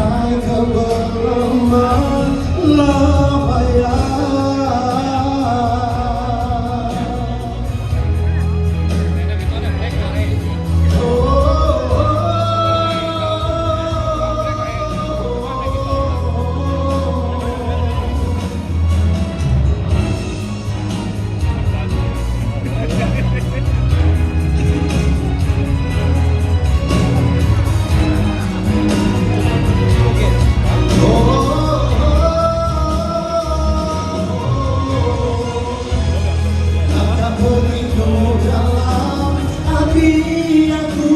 Datai ke belama lama iya. Naka pengerindu dalam ati aku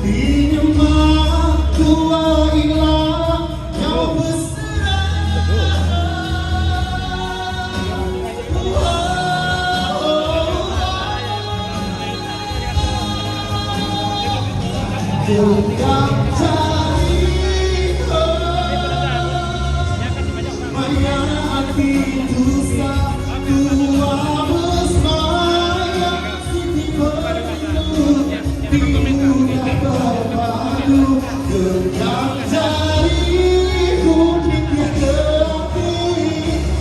Ti nyema tua ila nyau beserara. Genggam jariku Maya ati tusah Tua besemaya Siti pengerindu Ti udah bepadu Genggam jariku Nitih ke ati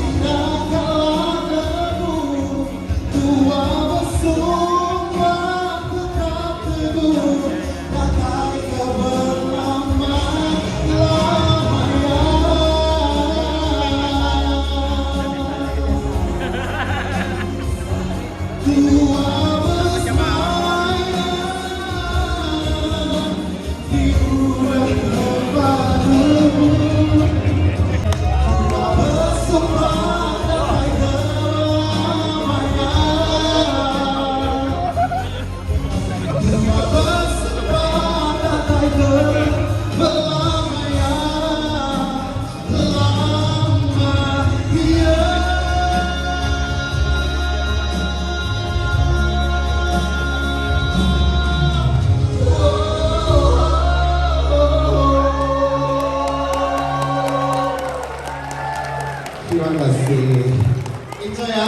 Enda kala nemu Tua besumpah tetap teguh Datai ke belama lama iya. Tua besemaya Ti udah bepadu Tua besumpah datai ke belama iya. Tua besumpah datai ke belama iya. Lama iya. Terima kasih. Enjoy ya.